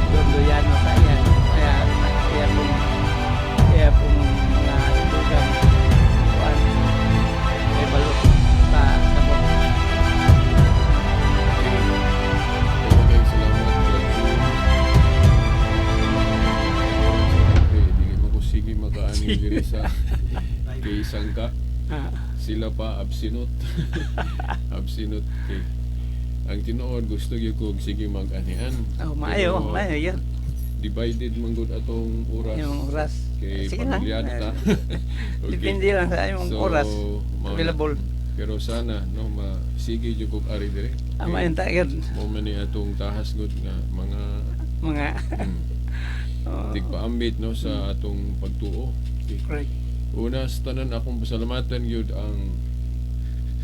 Dondoyano sa iyang kaya iya pong mga dugang kuan may balot pa sabot. Okay. Daghang salamat, Brad June. Okay, dili mo ko sige makaani diri sa kay sangka. Sila pa absinot. Absinot kay ang tinuod gusto gyud ko og sige mag-anian. Oh, maayo, Pero maayo yun. divided man gud atong oras. Yung oras. Kay Sige lang. pamilyado ta. Okay. Depende lang sa imong So, oras. mao na. Available. Pero sana no ma sige jud kog ari dire. Ah, maayo ta yun. Mao man ni atong tahas gud nga mga Mga oh, tigpaambit no sa atong pagtuo. Okay. Correct. Una sa tanan, akong pasalamatan gyud ang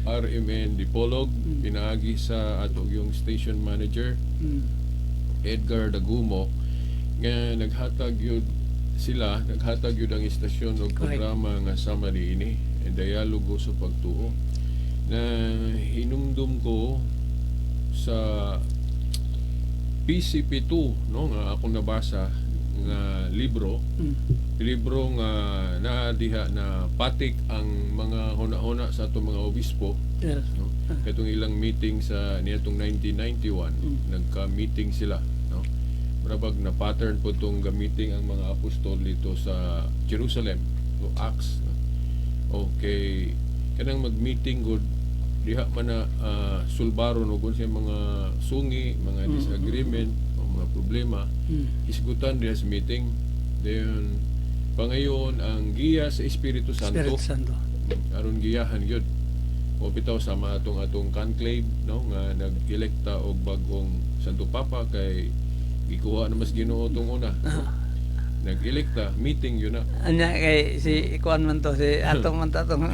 RMN Dipolog pinaagi sa ato yung station manager Edgar Dagumo nga naghatag gyud sila, naghatag gyud ang istasyon og programa nga sama niini, Dialogo sa Pagtuo, na hinumdum ko sa PCP2 no nga akong nabasa nga libro, libro nga naa diha na patik ang mga huna-huna sa atong mga obispo no katong ilang meeting sa niadtong 1991. Nagka-meeting sila no, murabag na pattern po tong gamiting ang mga apostol dito sa Jerusalem o Acts no? Okay, kanang mag-meeting gud diha man na sulbaron og siya mga sungi, mga disagreement o mga problema, hisgutan diha sa meeting. Then pangayon ang giya sa Espiritu Santo. Espiritu Santo. Aron giyahan gyud o bitaw sama atong atong conclave no nga nag-elekta og bag-ong Santo Papa kay gikuha na mas Ginoo tong una no? Nag-elekta, meeting yun na. Anya kay si kuan man to si atong man to atong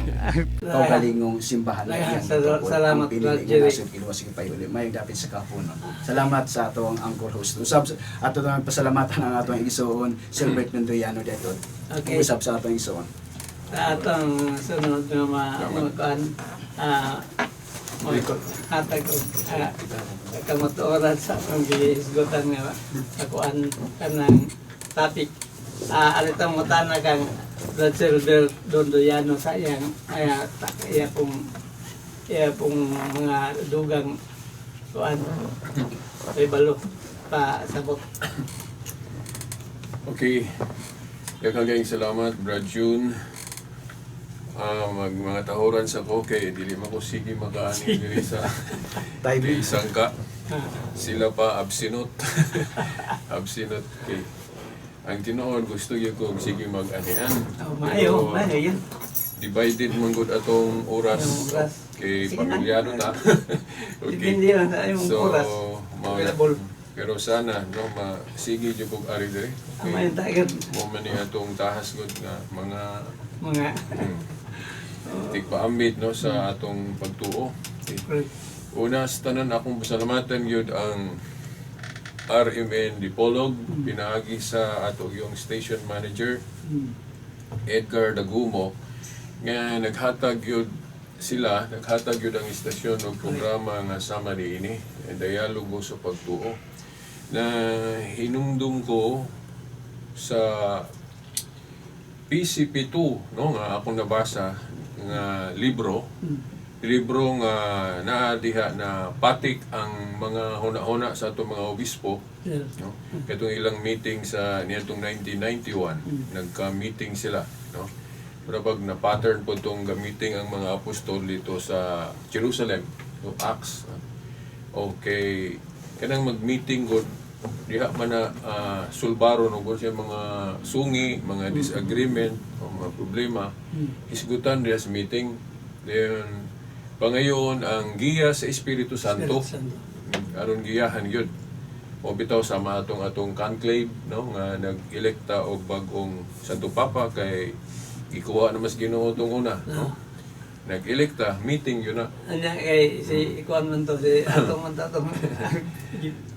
Kaugalingong simbahan na iyang gitungkol Salamat, ang pinili Brad nga Jerry. nasod Iluwas Payuli. May dapit sa kapunon. Salamat sa atong anchor host. Usab ato naman pasalamatan ang atong igsoon Silbert Mendoyano dito. Okay. Usab sa atong igsoon. Sa atong sunod nga mga kuan hatag og kamatuoran sa atong gihisgutan nga sa kuan kanang topic. Alitang mutana kang Brad Silver Dondoyano sa iyang ay, iya pong mga dugang kuan may balo pa sabot. Okay. Daghang salamat, Brad June. Mag mga tahuran sa ko kay dili man ko sige makaani diri sa Timing. kay sangka. Sila pa absinot. Absinot kay ang tinuod gusto gyud ko og sige mag-anian. Oh, maayo, Pero maayo yun. divided man gud atong oras. Yung oras. Kay Sige lang. pamilyado ta. Okay. Depende lang sa imong So, oras. mao na. Available. Pero sana no ma sige jud kog ari dire. Maayo ta yun. Mao man ni atong tahas gud nga mga Mga tigpaambit no sa atong pagtuo. Okay. Correct. Una sa tanan, akong pasalamatan gyud ang RMN Dipolog pinaagi sa ato yung station manager Edgar Dagumo nga naghatag gyud sila, naghatag gyud ang istasyon og programa nga sama niini, Dialogo sa Pagtuo, na hinumdum ko sa PCP2 no nga akong nabasa nga libro, libro nga naa diha na patik ang mga huna-huna sa atong mga obispo no katong ilang meeting sa niadtong 1991. Nagka-meeting sila no, murabag na pattern po tong gamiting ang mga apostol dito sa Jerusalem o Acts no? Okay, kanang mag-meeting gud diha man na sulbaron og siya mga sungi, mga disagreement o mga problema, hisgutan diha sa meeting. Then pangayon ang giya sa Espiritu Santo. Espiritu Santo. Aron giyahan gyud o bitaw sama atong atong conclave no nga nag-elekta og bag-ong Santo Papa kay gikuha na mas Ginoo tong una no. Nag-elekta, meeting yun na. Anya kay si kuan man to si atong man to atong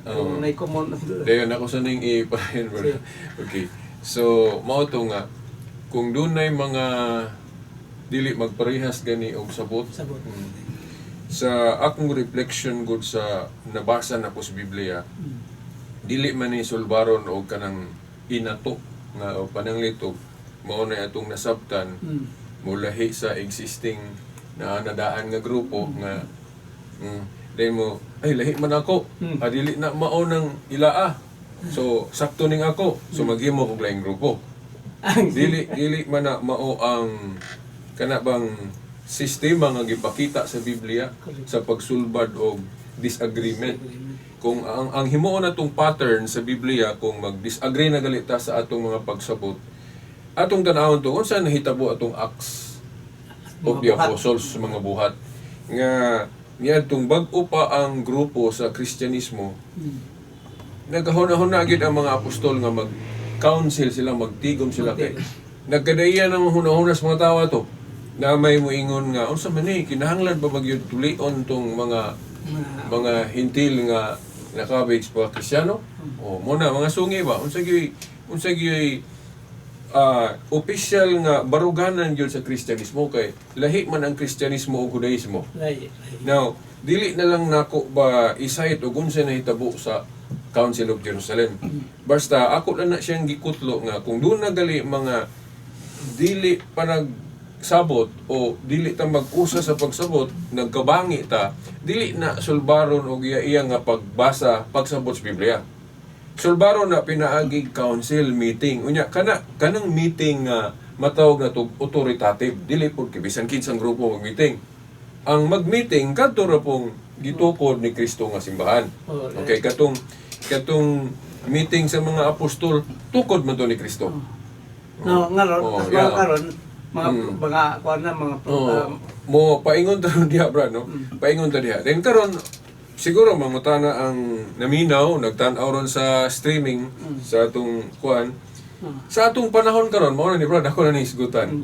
Oo. may common man to. Dayon ako sa ning ipahin bro. Okay. So mao to nga kung dunay mga dili magparehas gani og sabot Sabot. Sa akong reflection gud sa nabasa na ko sa Biblia. Dili man ni sulbaron og kanang inato nga o pananglit og mao na atong nasabtan mulahi sa existing na nadaan nga grupo nga dahil mo ay lahi man ako, ah, dili na mao nang ilaa, so sakto ning ako, so maghimo kog laing grupo. Dili dili man na mao ang kana bang sistema nga gipakita sa Biblia sa pagsulbad og disagreement. Kung ang himuon natong pattern sa Biblia, kung mag-disagree na gali ta sa atong mga pagsabot, atong tan-awon to unsa nahitabo atong Acts of the Mga buhat. Apostles, mga buhat nga niadtong bag-o pa ang grupo sa Kristyanismo, nagahuna-huna gyud ang mga apostol nga mag-council sila, magtigom sila kay nagkadaiya ng hunahuna sa mga tawo to na may muingon nga unsa man ni, kinahanglan ba magyud tulion tong mga mga hintil nga nakabig sa mga Kristiyano o mo na mga sungi ba, unsa gyud opisyal nga baruganan gyud sa Kristyanismo, kay lahi man ang Kristyanismo ug Judaismo. Lahi, lahi. Now, dili na lang nako ba isayit og unsa nahitabo sa Council of Jerusalem. Basta ako lang na siyang gikutlo nga kung doon na gali mga dili pa nagsabot o dili ta mag-usa sa pagsabot, nagkabangi ta, dili na sulbaron og iya-iya nga pagbasa, pagsabot sa Biblia. Sulbaron na pinaagi council meeting. Unya kana kanang meeting nga matawag na tog authoritative, dili pud kay bisan kinsang grupo mag-meeting. Ang mag-meeting kadto ra pong gitukod ni Kristo nga simbahan. Okay, katong katong meeting sa mga apostol, tukod man to ni Kristo. No, ngaron, tas mga karon mga mga kuan na mga Oh, mo paingon ta ron diha, bro, no? Paingon ta diha. Then karon siguro mangutana ang naminaw, nagtan-aw ron sa streaming sa atong kuan. Sa atong panahon karon, mao na ni brad, ako na ni isgutan.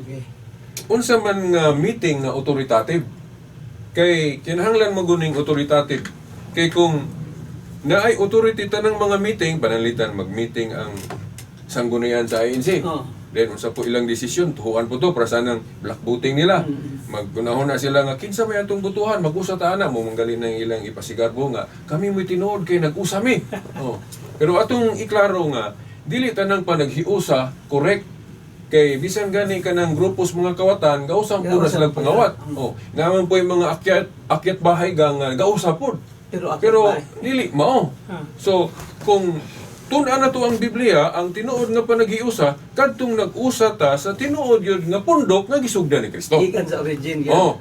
Unsa man nga meeting nga authoritative? Kay kinahanglan maguning authoritative. Kay kung naay authority tanang mga meeting, pananglitan mag-meeting ang sanggunian sa INC. Then unsa po ilang desisyon, tuhuan po to para sa nang black voting nila. Maggunahon na sila nga kinsa may atong botohan, mag-usa ta ana mo manggali ng ilang ipasigarbo nga kami mo'y tinuod kay nag-usa mi. Oh. Pero atong iklaro nga dili tanang panaghiusa correct, kay bisan gani kanang grupos mga kawatan gausa po na Gausa silang po. pangawat. Oh, naman po yung mga akyat akyat bahay ga nga gausa pod. Pero akyat Pero bahay. dili mao. So kung tun-an na to ang Biblia, ang tinuod nga panaghiusa kadtong nag-usa ta sa tinuod yun nga pundok nga gisugdan ni Kristo. Gikan sa origin gyud. Oh.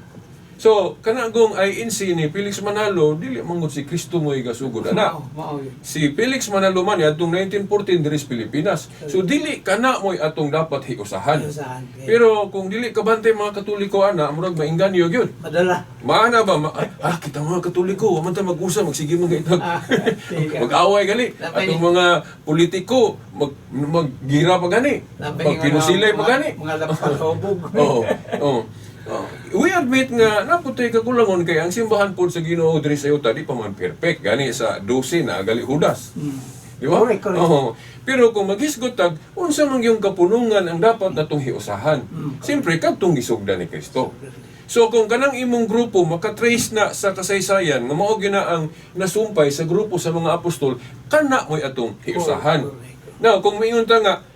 So kanagong INC ni Felix Manalo, dili manggod si Kristo mo igasugod ana. Mao, mao yun. Si Felix Manalo man atong 1914 diri sa Pilipinas. So dili kana mo'y atong dapat hiusahan. Hiusahan, okay. Pero kung dili kabantay mga Katoliko ana, murag mainganyo gyud. Madala. Maana ba? Kita mga Katoliko, wa man ta mag-usa, magsige man gaitag. Sige. Mag-away gali. Labay Atong mga politiko, maggira pa gani. Labay Magpinusilay pa gani. mga lapakobog. Oo. Oh. We admit nga naputay kakulangon kay ang simbahan pod sa Ginoo diri sa yuta di pa man perfect gani sa 12 na gali Judas. Di ba? Correct, correct. Oo. Pero kung maghisgot tag unsa man yung kapunungan ang dapat natong hiusahan? Siyempre kadtong gisugdan ni Kristo. So kung kanang imong grupo makatrace na sa kasaysayan nga mao gyud na ang nasumpay sa grupo sa mga apostol, kana mo'y atong hiusahan. Now, kung maingon ta nga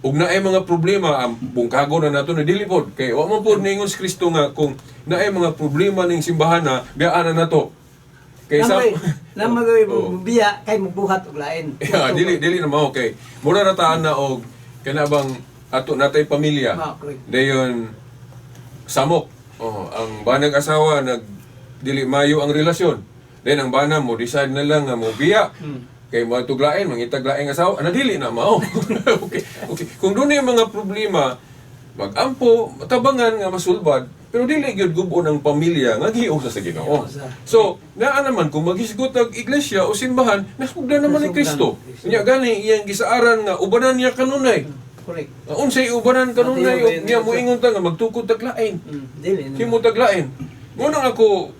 ug naay mga problema, ang bungkago na nato ni dili pod kay wa man pod niingon si Kristo nga kung naay mga problema ning simbahan na biyaan na nato. Kay sa Namay Oo. biya kay magbuhat og lain. Yeah, dili dili na mao kay mura ra taan na og kana bang ato natay pamilya. Mao, correct. Dayon samok. Oh, ang banag asawa nag dili mayo ang relasyon. Then ang bana mo decide na lang nga mo biya. Kay mo tuglain, mangitag laing asawa, ana dili na mao. Okay. Kung doon yung mga problema, magampo, tabangan nga masulbad, pero dili gyud gubo ng pamilya nga giusa sa Ginoo. Giusa. So, naa naman kung maghisgot ang iglesia o simbahan, nasugdan naman ni Nasugdan Kristo. ni Kristo. Unya gani iyang gisaaran nga ubanan niya kanunay. Correct. Unsay ubanan kanunay Mateo, niya moingon ta nga magtukod taglain. Dili na. Himo taglain. Ngunang ako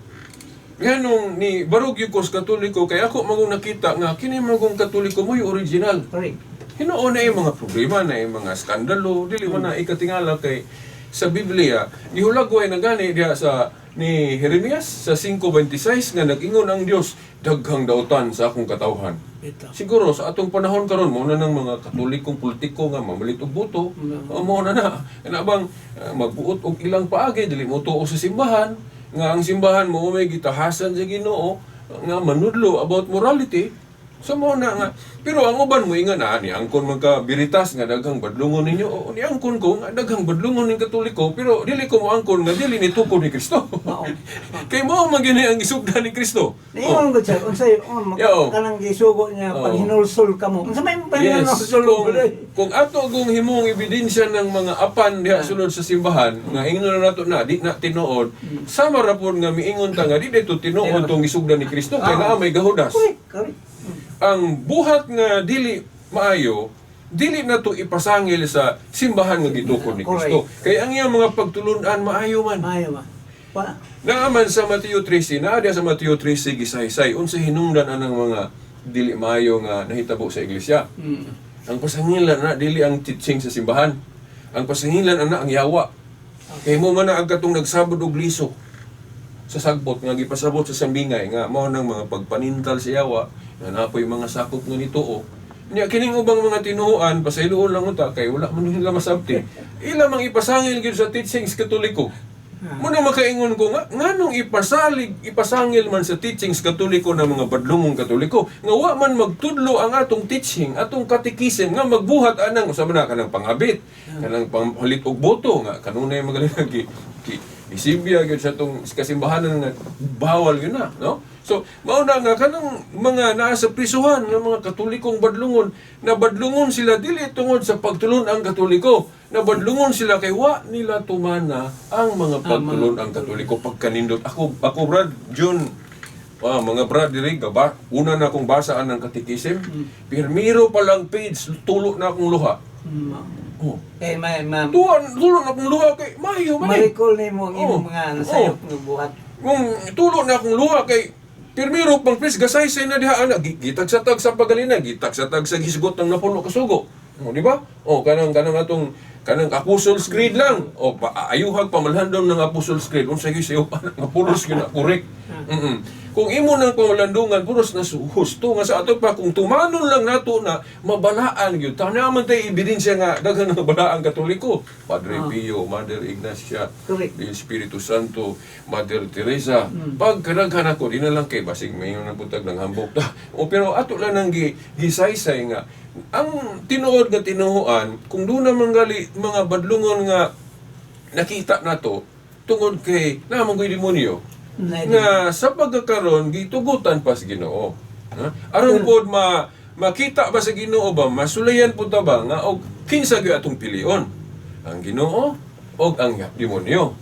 nganong ni barog gyud ko sa Katoliko kay ako magong nakita nga kini magong Katoliko mo yung original. Correct. Hinuon na yung mga problema na yung mga skandalo, dili man na ikatingala kay sa Biblia, gihulagway na gani diha sa ni Jeremias sa 5:26 nga nag-ingon ang Dios, daghang dautan sa akong katawhan. Ito. Siguro sa atong panahon karon mo na ng mga Katolikong politiko nga mamalit og boto. O, mo na na. Kana bang magbuot og ilang paagi, dili mo tuo sa simbahan nga ang simbahan mo may gitahasan sa Ginoo nga manudlo about morality. So mo na nga, pero ang uban mo inga na ni angkon man ka biritas nga daghang badlungon ninyo. O, ni angkon ko nga daghang badlungon ning Katoliko, pero dili ko mo angkon nga dili ni tukod ni Kristo. Mao. Kay mao man gini ang gisugdan ni Kristo. Niingon ko siya, unsay oh, Yo. kanang gisugo niya Oo. pag hinulsol ka mo. Unsa may Yes, paghinulsol kung, mo? kung ato kung himong ebidensya ng mga apan diha sulod sa simbahan, nga ingon na nato na, di na tinuod, sama ra pod nga miingon ta nga di dito tinuod tong gisugdan ni Kristo kay naa may gahudas. Correct, correct. Ang buhat nga dili maayo, dili na to ipasangil sa simbahan nga gitukod ni Kristo. Kay ang iyang mga pagtulun-an maayo man. Maayo ba? Wa. Naaman sa Mateo 13, naa diya sa Mateo 13 gisaysay unsa hinungdan anang mga dili maayo nga nahitabo sa iglesia. Ang pasangilan na dili ang teaching sa simbahan. Ang pasangilan ana ang yawa. Kay mo man na ang katong nagsabod og liso sa sagbot nga gipasabot sa sambingay nga mao nang mga pagpanintal sa yawa nga napoy mga sakop nga nituo. Nya kining ubang mga tinuoan, pasayloon lang unta kay wala man nila masabti. Ila mang ipasangil gyud sa teachings Katoliko. Muna makaingon ko nga nganong ipasalig ipasangil man sa teachings Katoliko ng mga badlungong Katoliko nga wa man magtudlo ang atong teaching, atong katekisim nga magbuhat anang usa man na kanang pangabit, kanang panghalit og boto nga kanunay magaling gi, gi isibya gyud sa atong kasimbahanan nga bawal gyud na, no? So mao na nga kanang mga naa sa prisuhan nga mga Katolikong badlungon, na badlungon sila dili tungod sa pagtulon ang Katoliko, na badlungon sila kay wa nila tumana ang mga pagtulon ang Katoliko pagkanindot. Ako ako Brad June, mga brad diri gaba una na akong basaan ng katekisim, pirmiro pa lang page tulo na akong luha. Oh. Kay may ma Tuwan, tulo na akong luha kay maayo man eh. ma-recall nimo ang imong Oo. mga nasayop nga buhat. Kung tulo na akong luha kay pirmiro pang pres gasaysay na diha ana gitag sa tag sa pagalina, gitag sa tag sa hisgot ng napuno kasugo. O, di ba? O kanang kanang atong kanang Apostles Creed lang. O pa, ayuhag pamalhandom ng Apostles Creed, unsa gyud sayo pa nga puros gyud na correct. Kung imo nang pamalandungan puros na husto nga sa ato pa kung tumanon lang nato na mabalaan gyud. Tanaw man tay ebidensya nga daghan nga balaan Katoliko. Padre Pio, Mother Ignacia, Correct. the Espiritu Santo, Mother Teresa. Pag kadaghan ako, di na lang kay basig mayon ang butag ng hambok ta. O pero ato lang nang gisaysay nga ang tinuod nga tinuoan kung doon naman gali mga badlungon nga nakita nato tungod kay naman ko'y demonyo nga sa pagkakaron gitugutan pa sa Ginoo. Ha? Aron pod ma makita ba sa Ginoo ba masulayan pod ta ba nga og kinsa gyud atong pilion, ang Ginoo og ang demonyo.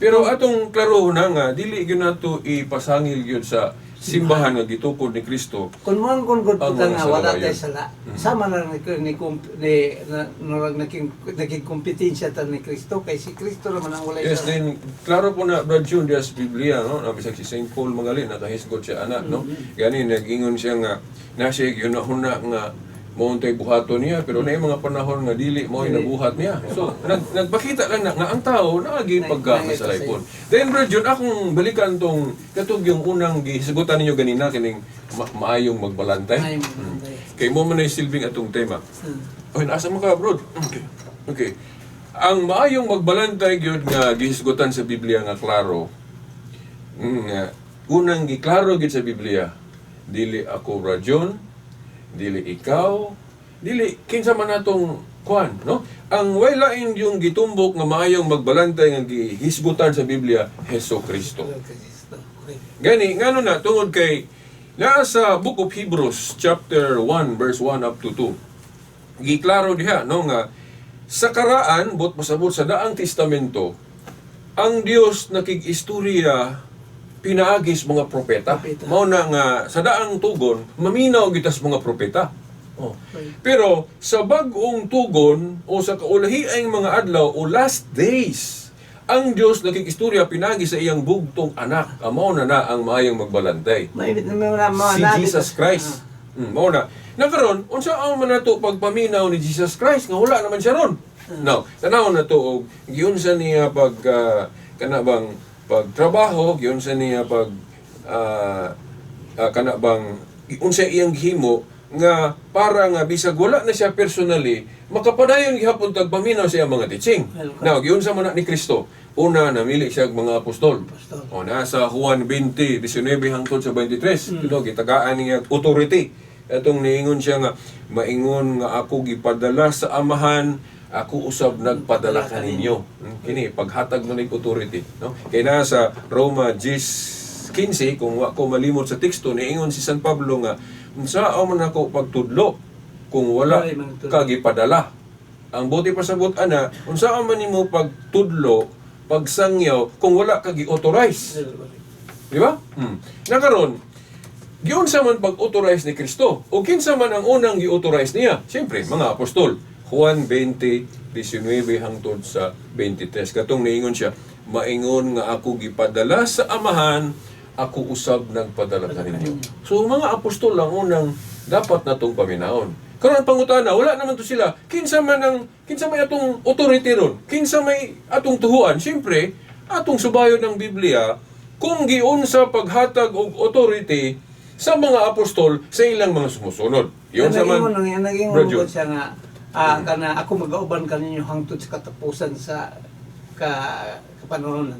Pero atong klaro na nga dili gyud nato ipasangil gyud sa simbahan nga gitukod ni Kristo. Kung mo kung gud Ang puta mga nga wala sarawayon. tay sala. Sama na ni ni ni na, nurag naging naging kompetensya ta ni Kristo kay si Kristo naman ang walay Yes, sala. then klaro po na Brad June diya sa Biblia, no? Na bisag si Saint Paul magali nakahisgot siya ana, no? Gani nag-ingon siya nga na siya gyunahuna nga mao untay buhaton niya, pero na mga panahon nga dili mo nabuhat niya. So nagpakita lang na nga ang tao naagi pagka masalaypon. Then Brad June, akong balikan tong katong yung unang gihisgutan ninyo ganina kining maayong magbalantay. Maayong magbalantay. Kay mo man ay silbing atong tema. Oy, nasa mo ka, bro? Okay. Okay. Ang maayong magbalantay gyud nga gihisgutan sa Biblia nga klaro. Nga unang giklaro gyud sa Biblia, dili ako rajon, dili ikaw, dili kinsa man atong kuan, no? Ang way lain yung gitumbok nga maayong magbalantay nga gihisgutan sa Biblia, Heso Kristo. Kristo. Okay. Gani, ngano na, tungod kay naa sa Book of Hebrews chapter 1 verse 1 up to 2. Giklaro diha no nga sa karaan bot pasabot sa Daang Testamento ang Dios nakig-istorya pinaagis mga propeta. Propeta. Mao na nga sa daang tugon maminaw gitas mga propeta. Oh. Pero sa bag-ong tugon o sa kaulahiang mga adlaw o last days, ang Dios nakig-istorya pinagi sa iyang bugtong anak. Amo na na ang maayong magbalantay. May may mga Si Jesus Christ. Mao na. Nakaron, unsa ang man nato pagpaminaw ni Jesus Christ nga wala naman siya ron. Now, tanaw na to og giunsa niya pag kana bang pagtrabaho, giunsa niya pag kana bang unsa iyang gihimo nga para nga bisag wala na siya personally, makapadayon gihapon tag paminaw sa iyang mga teaching. Well, Now, giunsa man na ni Kristo? Una, namili siya og mga apostol. Apostol. O, nasa Juan 20:19 hangtod sa 23. No, gitagaan niya authority. Atong niingon siya nga maingon nga ako gipadala sa Amahan, ako usab nagpadala kaninyo. Kini paghatag mo ning authority, no? Kay nasa Roma 10:15, kung wa ko malimot sa teksto, niingon si San Pablo nga unsaa man ako pagtudlo kung wala Walay manutudlo. ka gipadala? Ang buti pasabot ana, unsaa man nimo pagtudlo, pagsangyaw kung wala ka gi-authorize? Di ba? Nakaron, giunsa man pag-authorize ni Kristo? O kinsa man ang unang gi-authorize niya? Siyempre, mga apostol. Juan 20:19 hangtod sa 23. Katong niingon siya, maingon nga ako gipadala sa Amahan, ako usab nagpadala kaninyo. So mga apostol ang unang dapat natong paminahon. Karon ang pangutana, wala naman to sila. Kinsa may atong authority ron? Kinsa may atong tuhuan? Siyempre, atong subayon ng Biblia kung giunsa paghatag og authority sa mga apostol sa ilang mga sumusunod. Yun sa man. Naging Bro Jun. siya nga kana ako magauban kaninyo hangtod sa katapusan sa kapanahonan.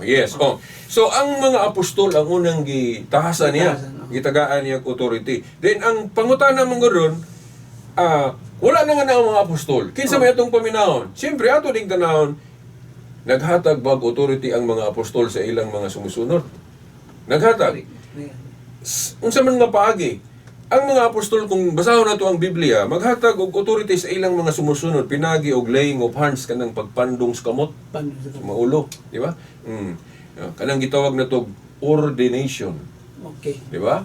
Yes. Oh. So ang mga apostol ang unang gitahasan niya, Gitahasan, oh. gitagaan niya og authority. Then ang pangutana man gud wala naman na ang mga apostol. Kinsa may atong paminahon? Siyempre ato ding tanahon, naghatag bag authority ang mga apostol sa ilang mga sumusunod? Naghatag. Unsa man nga paagi? Ang mga apostol, kung basahon nato ang Biblia, maghatag og authority sa ilang mga sumusunod pinagi og laying of hands, kanang pagpandong sa kamot sa maulo, di ba? Kanang gitawag na to ordination, di ba?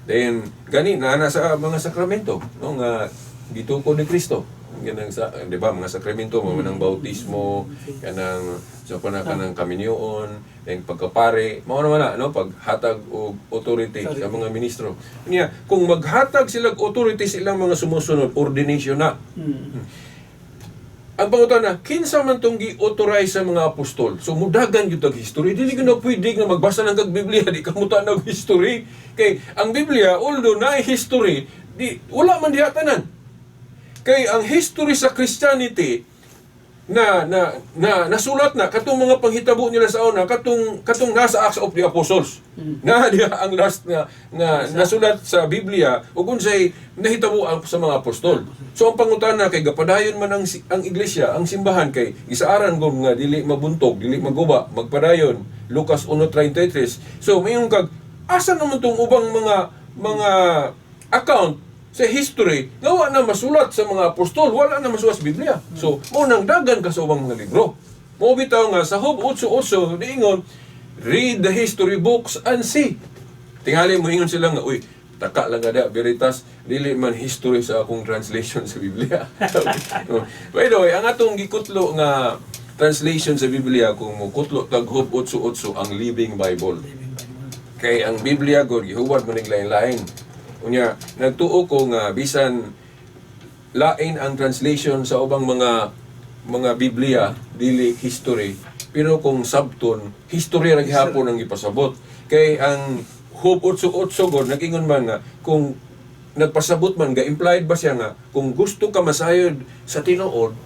Then gani na na sa mga sakramento, no, nga gitukod ni Kristo. Ganang sa, di ba, mga sakramento mo nang bautismo, kanang sa pa na kanang kaminyoon, then pagkapare, mao naman na, no, paghatag og authority sa mga ministro. Niya, kung maghatag sila og authority sa ilang mga sumusunod, ordination na. Ang pangutana, kinsa man tong gi-authorize sa mga apostol? So mudagan gyud tag history. Dili gyud na pwede nga magbasa lang kag Biblia, di ka mutan og history. Kay ang Biblia, although naay history, di wala man diha tanan. Kay ang history sa Christianity na na na nasulat na katong mga panghitabo nila sa una, katong katong nasa Acts of the Apostles. Na diha ang last nga nga nasulat sa Biblia ug unsay nahitabo ang sa mga apostol. So ang pangutana, kay gapadayon man ang iglesia, ang simbahan, kay gisaaran gud nga dili mabuntog, dili maguba, magpadayon. Lucas 1:33. So mayon kag asa naman tong ubang mga mga account sa history nga wa na masulat sa mga apostol, wala na masulat sa Biblia? So, mao nang dagan ka sa ubang mga libro. Mao bitaw nga sa Job 8:8 niingon, "Read the history books and see." Tingali mo ingon sila nga, "Uy, taka lang kada Veritas, dili man history sa akong translation sa Biblia." Oh. By the way, ang atong gikutlo nga translation sa Biblia, kung mo kutlo tag Job 8:8, ang Living Bible. Kay ang Biblia gud gihuwat man ning lain-lain. Unya, nagtuo ko nga bisan lain ang translation sa ubang mga mga Biblia, dili history, pero kung sabton, history ra gihapon ang gipasabot. Kay ang Job 8:8 gud nag-ingon man nga kung nagpasabot man ga, implied ba siya nga kung gusto ka masayod sa tinuod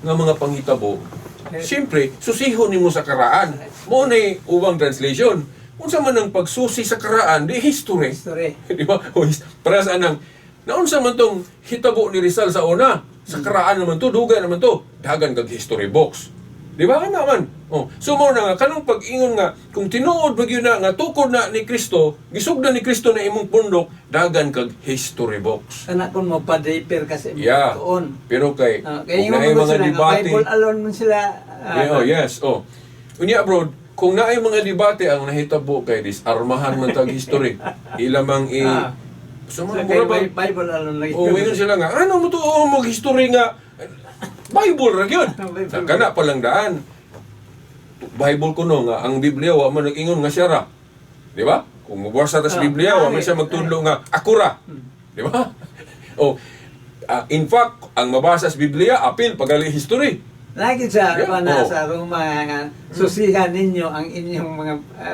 nga mga panghitabo, siyempre susihon nimo sa karaan. Mao nay ubang translation. Unsa man ang pagsusi sa karaan? Di history. History. Di ba? O, para sa anang naunsa man tong hitabo ni Rizal sa una? Sa karaan naman to, dugay naman to. Dagan kag history books. Di ba? Ana man. Oh, so mao na nga kanang pag-ingon nga kung tinuod ba gyud na nga tukod na ni Kristo, gisugdan ni Kristo na imong pundok, dagan kag history books. Kana kung mo pa-draper kasi tuon. Pero kay Kaya kung yung naay mga mga sila nga, debate, Bible alone man sila. Yeah, oh, yes. Oh. Unya bro, kung naay mga debate ang nahitabo kay disarmahan man tag history. Ila mang i So, So, mga kay mura ba? Bible alone lang. Oh, ingon sila nga, ano mo to, oh, mag history nga Bible ra gyud. Bible. Sa kana pa lang daan. Bible kuno nga ang Biblia wa man nag-ingon nga siya ra. Di ba? Kung mobasa ta sa Biblia, wa man siya magtudlo nga ako ra. Di ba? Oh, in fact, ang mabasa sa Biblia apil pagali history. Lagi sa pana sa Roma nga susihan ninyo ang inyong mga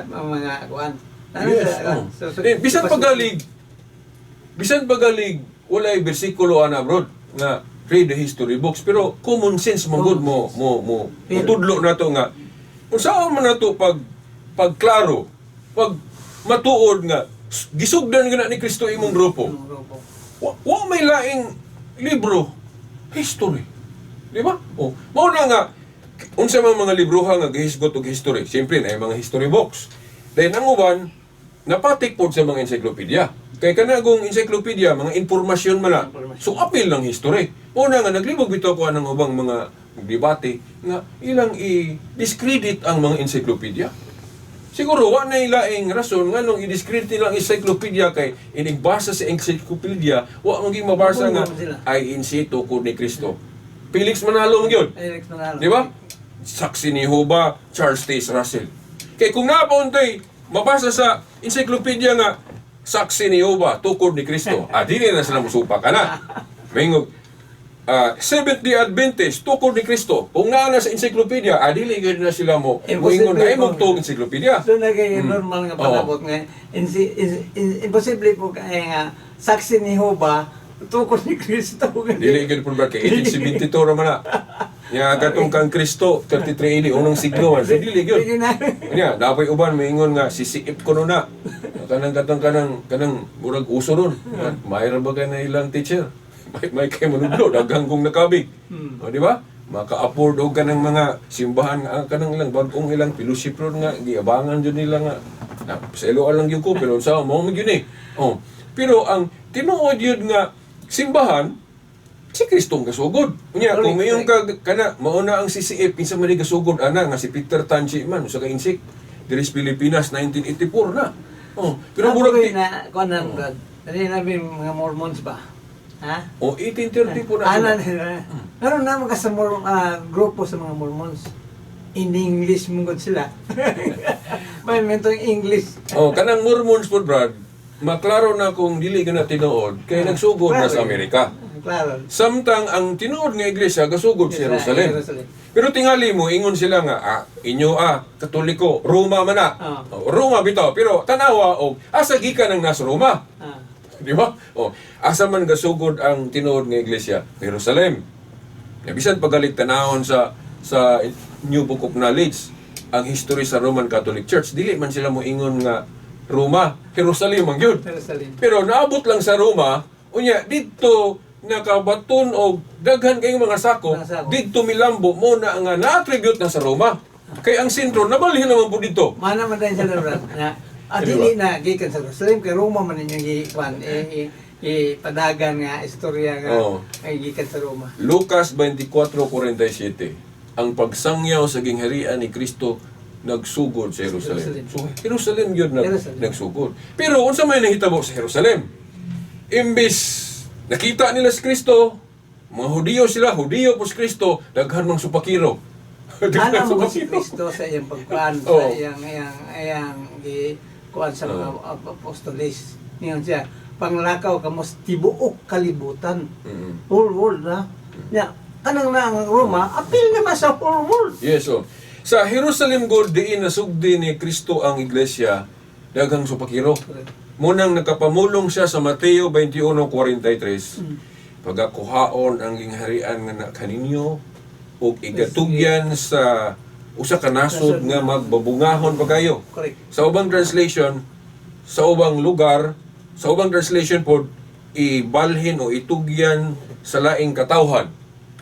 mga kuan. Ano Yes. sa Oh. Eh, bisan pagalig Bisan pagalig walay bersikulo ana, bro, nga read the history books, pero common sense mo gud mo mutudlo nato nga unsaon man nato pag pagklaro, pag matuod nga gisugdan gana ni Kristo imong grupo. Ang grupo. Wa may laing libro, history. Di ba? O, mao na nga unsa man mga libroha nga gihisgot og history. Siyempre na mga history books. Then ang uban napatik pod sa mga encyclopedia. Kay kanagong encyclopedia, mga impormasyon man na. So apil ng history. Mao na nga naglibog bitaw ko anang ubang mga debate nga ilang i-discredit ang mga encyclopedia. Siguro wa na ilaing rason nganong i-discredit nila ang encyclopedia kay inigbasa sa encyclopedia wa man gyud mabasa nga Mabunggo sila. ay insi tukod ni Kristo. Felix Manalo man gyud. Eric Manalo. Di ba? Saksi ni Huba, Charles Taze Russell. Kay kung napauntoy, mabasa sa encyclopedia nga saksi ni Huba, tukod ni Kristo. Ah, dili na sila musupa ka na. Mayngog, Seventh Day Adventist, tukod ni Kristo. Kung naa na sa encyclopedia, ah, dili gyud na sila mo. Imposible Moingon na imong po. tuong encyclopedia. So naging normal nga Oo. panabot nga imposible po kay nga saksi ni Hoba tukod ni Kristo. Dili gyud po ba kay 1872 ra man na. Nya katong kang Kristo 33 AD unang siglo man. So dili gyud. Dili na. Nya dapoy uban moingon nga sisiip ko na. Kanang katong kanang kanang murag uso ron. Mayra ba kay na ilang teacher? May kay manudlo daghang kong nakabig. O di ba? Maka-afford og kanang mga simbahan nga kanang ilang bag-ong ilang fellowship ron nga giabangan jud nila nga na sa iloan lang gyud ko pero sa mao man gyud eh. Oh. Pero ang tinuod yun nga simbahan si Kristong gasugod. Unya, kung mayon ka kana mauna ang CCF kinsa man ni gasugod ana nga si Peter Tanchi man usa ka insik diri sa Pilipinas 1984 na. Oh, pero murag ti, na kuan nang brad. Dali na mga Mormons ba? Ha? oh 1834 na Ana sila. nila. Meron na mga sa grupo sa mga Mormons. In English mo gud sila. May mentong English. Oh, kanang Mormons po Brad, maklaro na kung dili ka na tinuod kay nagsugod na sa Amerika. Klaro. Samtang ang tinuod nga iglesia gasugod sa Jerusalem. Jerusalem. Pero tingali mo ingon sila nga ah, inyo ah Katoliko, Roma man na. Ah. Oh, Roma bitaw pero tanawa og asa gikan ang nas Roma. Di ba? O, asa man gasugod ang tinuod nga iglesia? Jerusalem. Ya, bisan pagalit tanawon sa New Book of Knowledge, ang history sa Roman Catholic Church, dili man sila moingon nga Roma, Jerusalem ang gyud. Jerusalem. Pero naabot lang sa Roma, unya didto nakabaton og daghan kayong mga sako, Mga sako. didto milambo mo na nga na-attribute na sa Roma. Kay ang sentro nabalhin naman po dito. Mana man tayo sila brad na ah, Di dili na gikan sa Jerusalem kay Roma man ninyong gikuan eh, padagan nga istorya nga Oo. ay gikan sa Roma. Lucas 24:47. Ang pagsangyaw sa gingharian ni Kristo nagsugod sa Jerusalem. Jerusalem. So Jerusalem yun Jerusalem. nagsugod. Pero unsa may nahitabo sa Jerusalem? Imbis nakita nila si Kristo, mga Hudiyo sila, Hudiyo po si Kristo, daghan mang supakiro. Daghan Ana mo si supakiro. Kristo sa iyang pagkuan sa Oo. iyang iyang iyang gi kuan sa mga apostoles. Niyon siya panglakaw kamo sa tibuok kalibutan. Whole world na. Nya kanang na ang Roma apil naman sa whole world. Yes, oh. Sa Jerusalem God, diin nasugdi ni Kristo ang iglesia, daghang supakiro. Munang nakapamulong siya sa Mateo 21:43. Pagakuhaon ang gingharian nga na kaninyo ug igatugyan sa usa ka nasod nga magbabungahon pa kayo. Correct. Sa ubang translation, sa ubang lugar, sa ubang translation pod ibalhin o itugyan sa laing katawhan.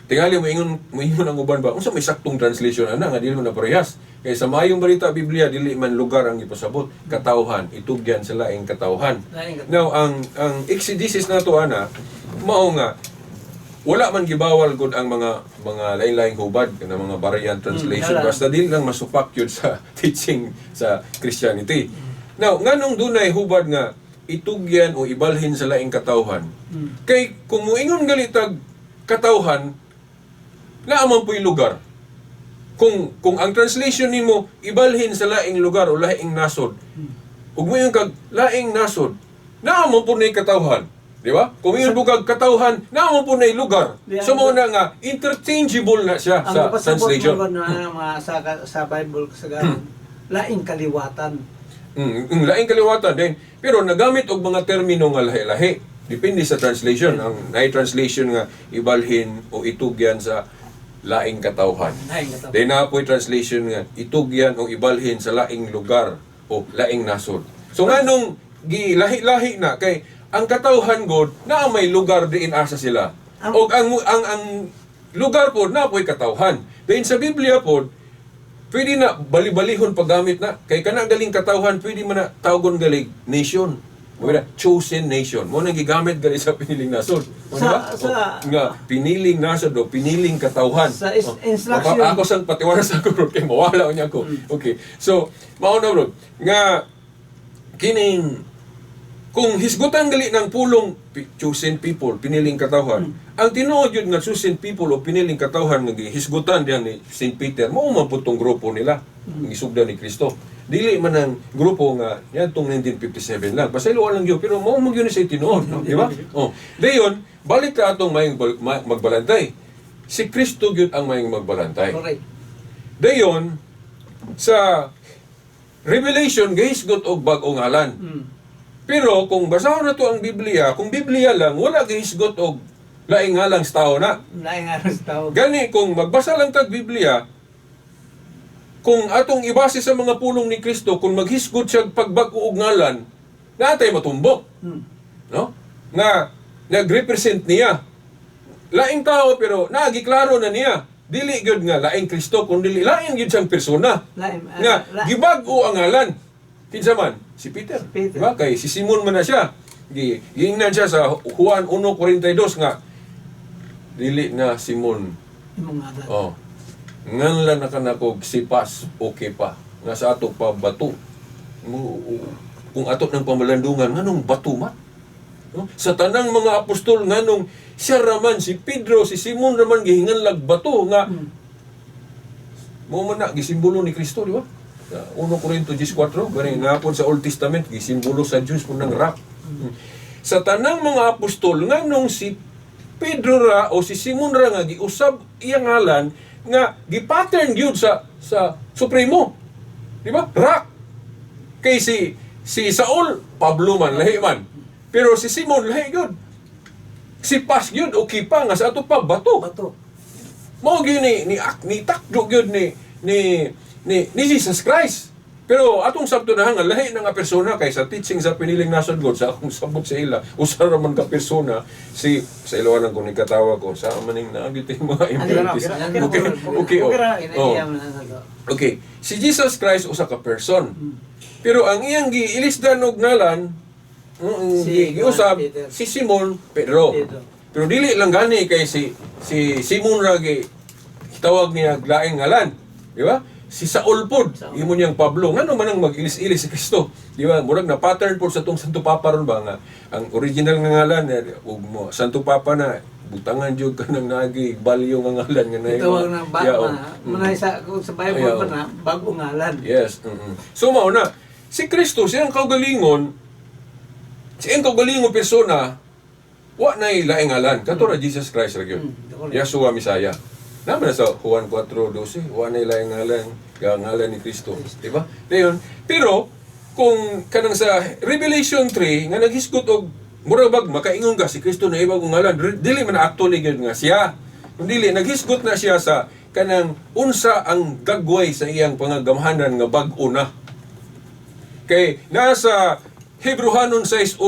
Tingali moingon ang uban ba unsa may saktong translation ana nga dili man na parehas. Kay sa maayong balita Biblia dili man lugar ang ipasabot, katawhan, itugyan sa laing katawhan. Laing katawhan. Now ang exegesis nato ana mao nga wala man gibawal gud ang mga lain-laing hubad kana mga variant translation wala. basta dili lang masupak yun sa teaching sa Christianity. Now, nganong dunay hubad nga itugyan o ibalhin sa laing katawhan? Kay kung moingon galitag katawhan, naa man po'y lugar. Kung ang translation nimo ibalhin sa laing lugar o laing nasod, ug moingon kag laing nasod, naa man po na'y katawhan. Di ba? Kung moingon po kag katawhan, naa man po na'y lugar. Di, So mao na nga interchangeable na siya Ang sa pasabot translation. mo na mga sa Bible sa garon, laing kaliwatan. Laing kaliwatan din. Pero nagamit og mga termino nga lahi-lahi. Depende sa translation. Ang naay translation nga ibalhin o itugyan sa laing katawhan. Laing katawhan. Then naa po'y translation nga itugyan o ibalhin sa laing lugar o laing nasod. So nganong gilahi-lahi na kay ang katawhan god naa may lugar diin asa sila. Og ang lugar pod naa po'y katawhan. Then sa Biblia pod pwede na bali-balihon paggamit na kay kana galing katawhan pwede man na tawgon galing nation. Mo na chosen nation. Mo nang gigamit gali sa piniling nasod. Mo na ba? O, nga piniling nasod o piniling katawhan. Sa Oh, instruction. Ako sang patiwara sa ako bro kay mawala unya ko. Okay. So, mao na bro nga kining kung hisgutan gali ng pulong chosen people, piniling katawhan. Ang tinuod yun nga chosen people o piniling katawhan nga gihisgutan diyan ni St. Peter, mao man pud tong grupo nila, ang gisugdan ni Kristo. Dili man ang grupo nga niadtong 1957 lang. Pasayloan lang gyud pero mao man gyud ni sa tinuod, no? Di ba? Oh. Dayon, balik ta atong maayong magbalantay. Si Kristo gyud ang maayong magbalantay. Correct. Dayon sa Revelation gihisgot og bag-ong ngalan. Pero kung basahon na to ang Biblia, kung Biblia lang, wala gihisgot og laing ngalan sa tao na. Laing ngalan sa tao. Gani kung magbasa lang tag Biblia, kung atong ibase sa mga pulong ni Kristo, kung maghisgot siya pagbag-o og ngalan, naatay matumbok. No? Nga nagrepresent niya. Laing tao pero nagiklaro na niya. Dili gyud nga laing Kristo kun dili lain gyud siyang persona. Lain, Nga gibag-o ang ngalan. Kinsa man? Si Peter. Si Peter. Diba? Kay si Simon man na siya. Giingnan siya sa Juan 1:42 nga dili na Simon. Imong ngalan. Oh. Nganlan na kanakog sipas okay pa. Nga sa ato pa bato. Kung ato ng pamalandungan nganong bato man? No? Sa tanang mga apostol nganong siya raman si Pedro, si Simon raman gihinganlag bato nga mo man na gisimbolo ni Kristo, di ba? Sa 1 Corinto 14, gani napon sa Old Testament gisimbolo sa Diyos kun ng rock. Sa tanang mga apostol nganong si Pedro ra o si Simon ra nga giusab iyang ngalan nga gipattern gyud sa Supremo. Di ba? Rock. Kay si si Saul, Pablo man lahi man. Pero si Simon lahi gyud. Si Pas gyud o Kipa nga sa ato pa bato. Bato. Mao gyud ni takdo gyud ni Jesus Christ. Pero atong sabto na nga lahi na nga persona kay sa teaching sa piniling nasod God sa akong sabot sa ila usa ra man ka persona si sa ilawan ko ni katawa ko sa maning naagi tay mga imperatives. Okay, okay. Oh. Oh. Okay, si Jesus Christ usa ka person. Pero ang iyang giilisdan og ngalan Si giusab Peter. si Simon Pedro. Pedro. Pero dili lang gani kay si si Simon ra gi tawag niya laing ngalan, di ba? Si Saul pod, Saul. imo niyang Pablo. Ngano man ang mag-ilis-ilis si Kristo? Di ba? Murag na pattern pod sa tong Santo Papa ron ba nga ang original nga ngalan eh, ug mo Santo Papa na butangan jud ka ng nagi balyo nga ngalan nga na Itawag ng ba, Yeah, oh. manay sa kung sa Bible Ayaw. pa na bago ngalan. Yes. So mao na si Kristo siyang kaugalingon persona wa nay laing ngalan kato ra Jesus Christ ra gyud. Yeshua Messiah. Naman na sa Juan 4:12, wa nay laing ngalan, ngalan ni Kristo, di ba? Dayon, pero kung kanang sa Revelation 3 nga naghisgot og mura bag makaingon ka si Kristo na ibang ngalan, dili man na actually gyud nga siya. Kung dili naghisgot na siya sa kanang unsa ang gagway sa iyang pangagamhanan nga bag-o na. Kay nasa Hebrehanon 6:1,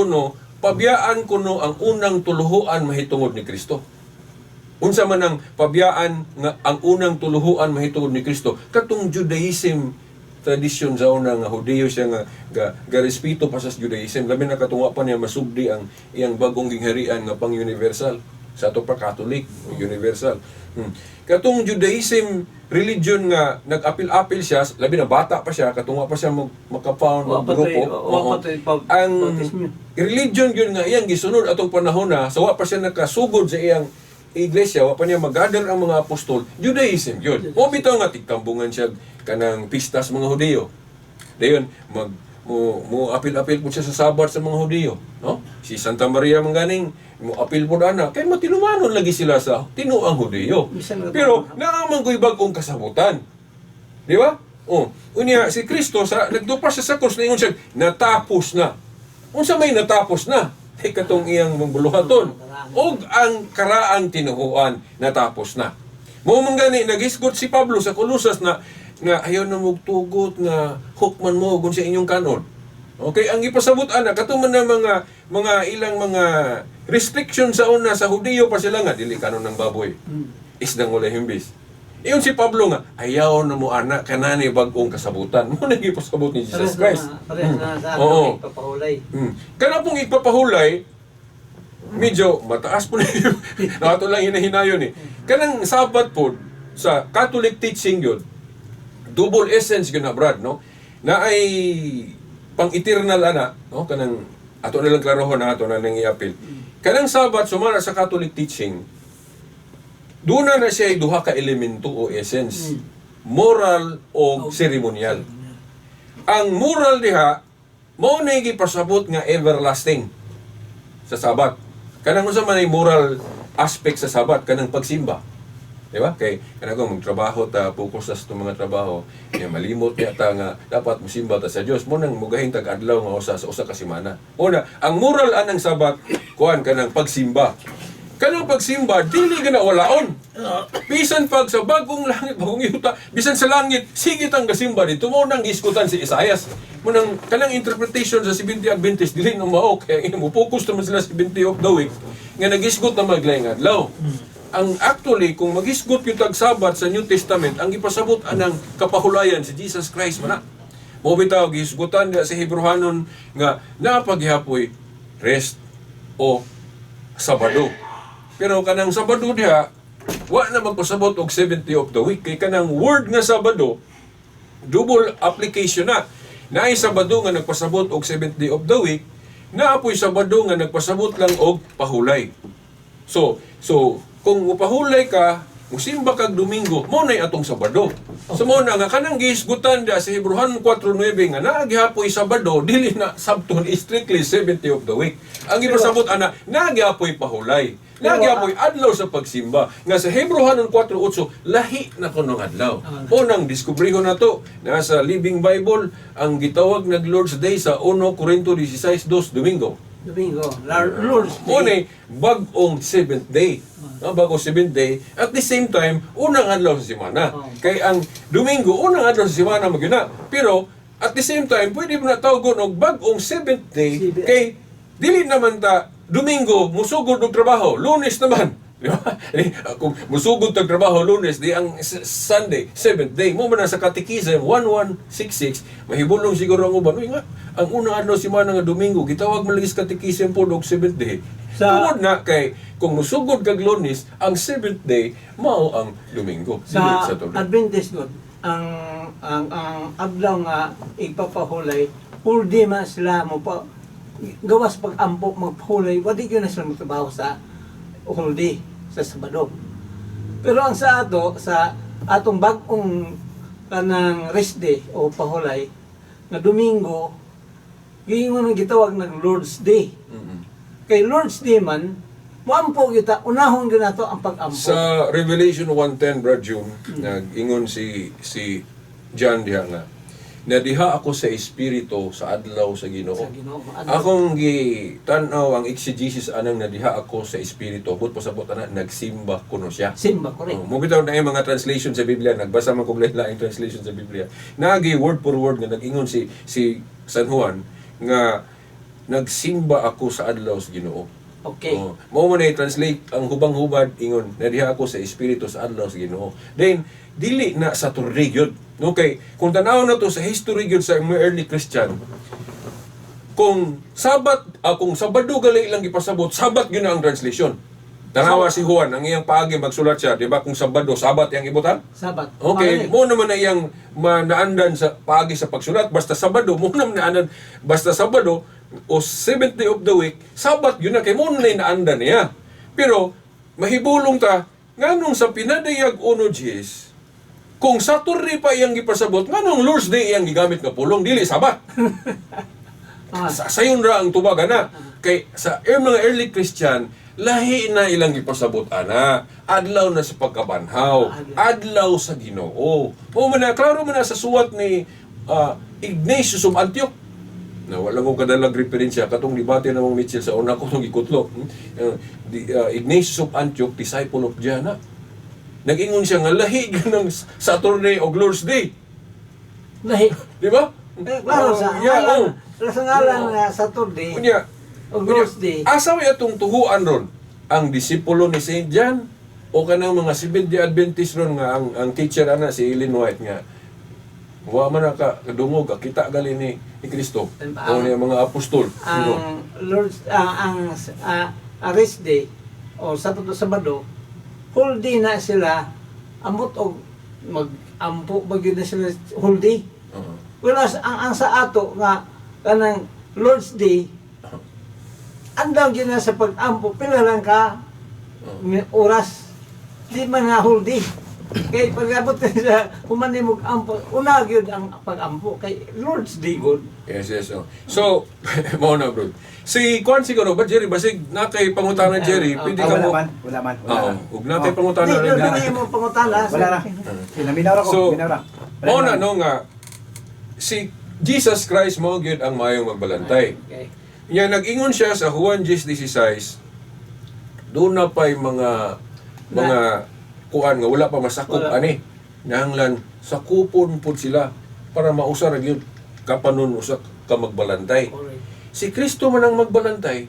pabiyaan kuno ang unang tuluhuan mahitungod ni Kristo. Unsa man ang pabiyaan nga ang unang tuluhuan mahitungod ni Kristo? Katong Judaism tradisyon sa una nga Hudiyo siya nga garespeto pa sa Judaism, labi na katungwa pa niya masugdi ang iyang bagong gingharian nga pang universal sa ato pa Catholic universal. Katong Judaism religion nga nag-apil-apil siya, labi na bata pa siya, katungwa pa siya maka-found Wa og pa to'y- grupo. wa pa Oo. to'y Ang bautismo. religion yun nga iyang gisunod atong panahon na sa wa pa siya nakasugod sa iyang iglesia, wa pa niya magather ang mga apostol, Judaism yun. O bitaw nga tigtambungan siya kanang pista sa mga Hudiyo. Dayon mag mo mo apil-apil po siya sa Sabat sa mga Hudiyo, no? Si Santa Maria man ganing mo apil po ana kay matinumanon lagi sila sa tinuang Hudiyo. Bisan nga Pero naa man ko'y bag-ong kasabutan. Di ba? Oh, unya si Kristo sa nagdupa siya sa krus ningon siya natapos na. Unsa may natapos na? Kay katong iyang buluhaton ug ang karaang tinuhuan natapos na. Mao man gani nagisgot si Pablo sa Colosas na nga ayaw na mugtugot nga hukman mo kung sa inyong kanon. Okay, ang ipasabot ana kato man na mga ilang mga restriction sa una sa Hudiyo pa sila nga dili kanon ng baboy. Isdang walay himbis. Iyon si Pablo nga ayaw na mo ana kanani bag-ong kasabutan. Mo na gipasabot ni Jesus Christ. Parehas na sa Oo. atong ipapahulay. Kana pong ipapahulay, medyo mataas po na yun. Nato lang hinahinayon eh. Kanang Sabat po, sa Catholic teaching yun, double essence yun na, Brad, no? Na ay pang-eternal ana, no? Kanang ato na lang klarohon na ato na lang i-appeal. Kanang Sabat sumara sa Catholic teaching, doon na na siya duha ka elemento o essence. Moral o ceremonial. Ang moral diha, mao na gipasabot nga everlasting sa Sabat. Kanang unsa man ay moral aspect sa Sabat kanang pagsimba. Di ba? Kay kanang kung magtrabaho ta, focus sa itong mga trabaho, ya malimot niya ta nga dapat mosimba ta sa Dios. Mo nang mugahin tag adlaw nga usa sa usa ka semana. Una, ang moral anang Sabat kuan kanang pagsimba. Kanang pagsimba dili gana walaon. Bisan pag sa bagong langit, bagong yuta, bisan sa langit, sige tang gasimba dito mo nang giskutan si Isaias. Mo nang kanang interpretation sa 70 Adventist dili na mao kay mo focus naman sila sa 70 of the week nga nagisgot na maglaing adlaw. Ang actually kung magisgot yung tag Sabat sa New Testament, ang gipasabot anang kapahulayan si Jesus Christ man na. Mo bitaw gisgutan diha sa Hebrehanon nga napaghihapoy rest o Sabado. Pero kanang Sabado diha, wa na magpasabot og 70 of the week kay kanang word nga Sabado double application na. Naay Sabado nga nagpasabot og 70 of the week, naapoy Sabado nga nagpasabot lang og pahulay. So kung mupahulay ka, musimba kag Domingo, mo na'y atong Sabado. So mo na nga kanang gihisgutan diha sa Hebrehan 4:9 nga naa gihapoy Sabado, dili na sabton strictly 70 of the week. Ang ipasabot ana, naa gihapoy pahulay. Naa gihapoy adlaw sa pagsimba. Nga sa Hebrehan 4:8 lahi na kuno ang adlaw. Unang diskubrihon nato nasa Living Bible ang gitawag nag Lord's Day sa 1 Corinto 16:2 Domingo. Domingo, Lord's Day. Una, bag-ong seventh day. No, bagong seventh day. At the same time, unang adlaw sa semana. Oh. Kay ang Domingo, unang adlaw sa semana magyuna. Pero, at the same time, pwede mo na tawagon og bag-ong seventh day kay dili naman ta Domingo musugod og trabaho, Lunes naman. Di ba? Eh, kung musugod tag trabaho Lunes, di ang Sunday, seventh day. Mo man na sa Catechism 1166, mahibulong siguro ang uban. Uy nga, ang unang adlaw semana nga Domingo, gitawag man lagi sa Catechism po og seventh day. Tungod na kay kung musugod kag Lunes, ang seventh day mao ang Domingo. Dili Sa Saturday. Adventist God, ang adlaw nga ipapahulay, purdi man sila mo pa gawas pag-ampo magpahulay, wadi gyud na sila magtrabaho sa whole day sa Sabado. Pero ang sa ato sa atong bag-ong kanang rest day o pahulay nga Domingo, giingon ang gitawag ng Lord's Day. Kay Lord's Day man, moampo kita, unahon gyud nato ang pag-ampo. Sa Revelation 1:10, Brad June, nag-ingon si si John diha nga, nadiha ako sa espiritu sa adlaw sa Ginoo. Sa Ginoo, adlaw. Akong gitan-aw ang exegesis anang nadiha ako sa espiritu, but pasabot ana nagsimba kuno siya. Simba ko rin. Oh, mo bitaw na yung mga translation sa Biblia, nagbasa man kog lain translation sa Biblia. Naagi word for word nga nag-ingon si si San Juan nga nagsimba ako sa adlaw sa Ginoo. Okay. Oh, mao man na translate ang hubang-hubad ingon nadiha ako sa espiritu sa adlaw sa Ginoo. Then dili na Saturday gyud. Okay, kung tan-aw na to sa history gyud sa mga early Christian, kung Sabat, kung Sabado gali lang gipasabot, Sabat gyud na ang translation. Tanawa si Juan, ang iyang paagi magsulat siya, di ba? Kung Sabado, Sabat yang ibutan? Sabat. Okay, mo naman na iyang manaandan sa paagi sa pagsulat basta Sabado, mo naman naandan basta Sabado o seventh day of the week, Sabat yun na kay mo na naandan niya. Pero mahibulong ta nganong sa pinadayag uno Jis, kung Saturday pa iyang gipasabot, nganong Lord's Day iyang gigamit nga pulong dili Sabat. Sa sayon ra ang tubag ana. Kay sa mga early Christian, lahi na ilang gipasabot ana. Adlaw na sa pagkabanhaw, adlaw sa Ginoo. Mao man na klaro man na sa suwat ni Ignatius of Antioch. Na wala ko kadalag referensya katong debate namong Mitchell sa una ko nung gikutlo. Ignatius of Antioch, disciple of John na. Nag-ingon siya nga lahi ng Saturday o Lord's Day. Lahi. Di ba? Eh, klaro sa Oh, yeah, ngalan, oh. sa ngalan nga Saturday Unya, o Lord's Day. Asa may atong tuhuan ron? Ang disipulo ni Saint John o kanang mga Seventh-day Adventist ron nga ang teacher ana si Ellen White nga wa man na ka kadungog kita gali ni Kristo o ni ang mga apostol. Ang No. Lord's ang rest day o Sabado Sabado, whole day na sila amot og mag-ampo ba gyud na sila whole day. Whereas ang sa ato nga kanang Lord's Day, andam gyud na sa pag-ampo pila lang ka oras. Di man nga whole day. Kay pag-abot ka sa human mo ampo, una gyud ang pag-ampo kay Lord's Day gud. Yes. Oh. So, mao na bro. Si Kwan siguro ba Jerry basig na kay pangutana Jerry, Ah, pwede Ah, ka wala mo. man, wala man, wala Oo, na. ug na kay Oh, pangutana Di, rin. di, di mo pangutana. Wala na. Minaw ra ko, So, minaw ra. Wala mao na man. no nga si Jesus Christ mao gyud ang maayong magbalantay. Okay. Nya nag-ingon siya sa Juan 10:16, doon na pa'y mga kuan nga wala pa masakop Wala. ani. Nahanglan sakupon pud sila para mausa ra gyud kapanon usa ka magbalantay. Alright. Si Kristo man ang magbalantay.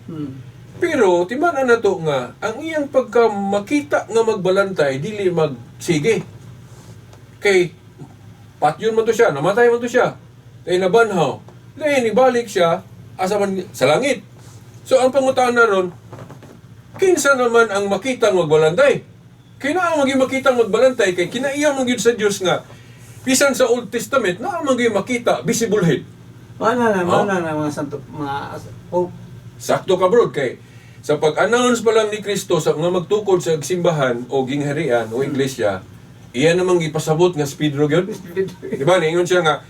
Pero timan na to nga ang iyang pagka makita nga magbalantay dili magsige. Kay patyon man to siya, namatay man to siya. Kay nabanhaw. Lain ibalik siya asa man sa langit. So ang pangutana ron, kinsa naman ang makitang magbalantay? Kay naa man gyud makitang magbalantay kay kinaiya man gyud sa Dios nga bisan sa Old Testament naa man gyud makita visible head. Wala na, Oh. wala na mga santo, mga pope. Sakto ka bro kay sa pag-announce pa lang ni Kristo sa nga magtukod sa simbahan o gingharian o iglesia, iya namang gipasabot nga si Pedro gyud. Di ba niingon siya nga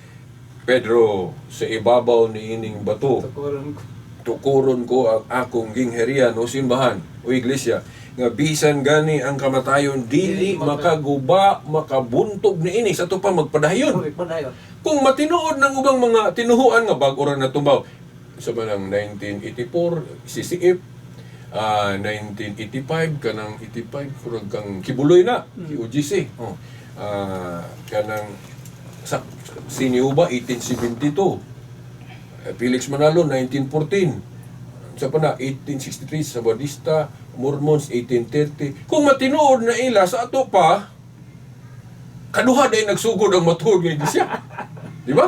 Pedro, sa ibabaw ni ining bato, Tukuran ko. tukuron ko ang akong gingharian o simbahan o iglesia nga bisan gani ang kamatayon dili Dili makaguba makabuntog ni ini sa ato pa magpadayon. Correct pa na yun. Kung matinuod ng ubang mga tinuhuan nga bag-o ra natumbaw sa manang 1984 CCF, 1985 kanang 85 kurang kang Kibuloy na OGC, oh. Kanang sa Siniuba 1872. Felix Manalo 1914, sa pa na 1863 sa Badista Mormons 1830. Kung matinuod na ila sa ato pa kaduha day nagsugod ang matuod nga iglesia. Di ba?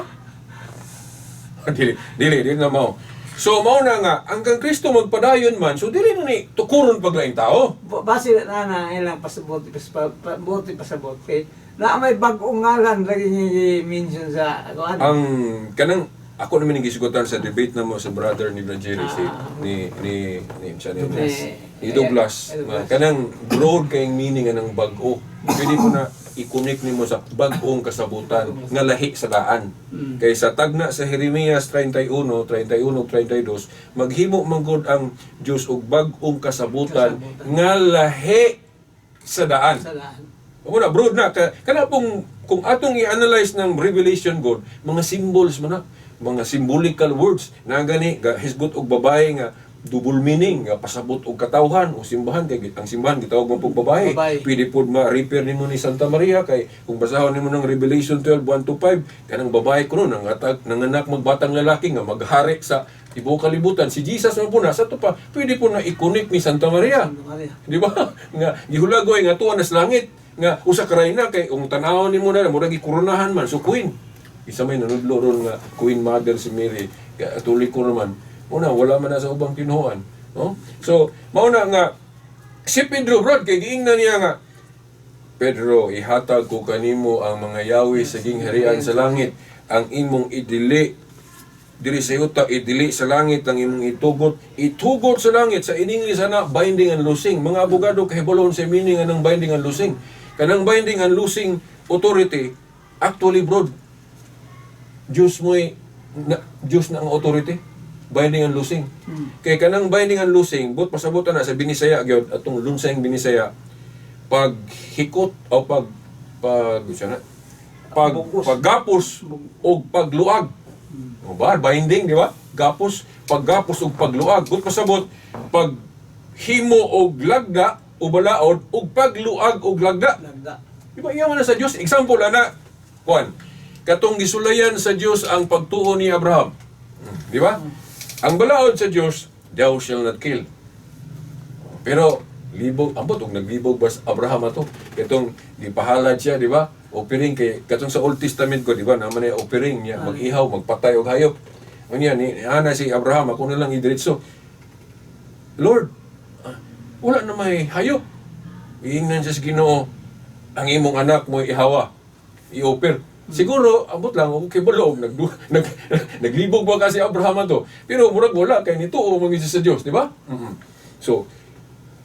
Dili, dili, dili na mao. So mao na nga ang kang Kristo magpadayon man, so dili na ni tukuron paglaing tao. Base na na ilang pasabot, buti pasabot. Kay, na may bagong ngalan lagi niya i-mention sa kuan. Ang kanang ako naman ang gisugotan sa debate na mo sa brother ni Brad Jerry, si ni ni ni siya ni Douglas. Ni Douglas. Eh, Douglas. Kanang broad kayong meaning anang bag-o. Pwede mo na i-connect nimo sa bag-ong kasabutan nga lahi sa daan. Kay sa tagna sa Jeremias 31, 31 32, maghimo man gud ang Dios og bag-ong kasabutan Kasabutan. nga lahi sa daan. Sa daan. Una, broad na. Kana pong, kung atong i-analyze ng Revelation God, mga symbols man na, mga symbolical words, na gani, hisgot og babae nga, double meaning, nga pasabot og katawhan o simbahan, kay ang simbahan, gitawag mo pong babae. Babae. Pwede po ma-repair nimo ni Santa Maria, kay kung basahon nimo ng Revelation 12, 1 to 5, kanang babae kuno, nangatag, nanganak magbatang lalaki, nga maghari sa tibuok kalibutan. Si Jesus man po na, sa to pa, pwede po na i-connect ni Santa Maria. Santa Maria. Di ba? Nga gihulagoy nga tuwa na sa langit nga usa ka rayna kay kung tan-awon nimo na murag gikoronahan man so queen. Isa may nanudlo ron nga queen mother si Mary, Katoliko naman. Una wala man na sa ubang tinuohan, no? So mao na nga si Pedro brod kay giingnan niya nga Pedro, ihatag ko kanimo ang mga yawi sa gingharian sa langit, ang imong idili diri sa yuta, idili sa langit ang imong itugot, itugot sa langit. Sa in English ana binding and loosing. Mga abogado kahibalon sa meaning anang binding and loosing. Kanang binding and loosing authority actually broad Diyos mo'y na, Diyos na ang authority binding and loosing. Kay kanang binding and loosing but pasabutan na sa Binisaya gyud atong lunsayng Binisaya pag hikot o pag pag siya na pag Bugos. paggapos o pagluag. O ba, binding, di ba? Gapos, paggapos ug pagluag. Kung pasabot, pag himo og lagda o balaod ug pagluag og lagda. Lagda. Di ba iya man na sa Dios? Example ana, kuan. Katong gisulayan sa Dios ang pagtuo ni Abraham. Di ba? Ang balaod sa Dios, thou shall not kill. Pero libog, ambot og naglibog bas Abraham ato. Katong gipahalad siya, di ba? Offering kay katong sa Old Testament ko, di ba? Naman ay offering niya, mag-ihaw, magpatay og hayop. Unya ni ana si Abraham, ako na lang idiretso. Lord, wala na may hayop. Iingnan siya sa Ginoo, ang imong anak mo ihawa, i-offer. Siguro, ambot lang, ako kay Balog, naglibog ba kasi Abraham ato? Pero murag wala, kay nito o mga sa Dios, di ba? So,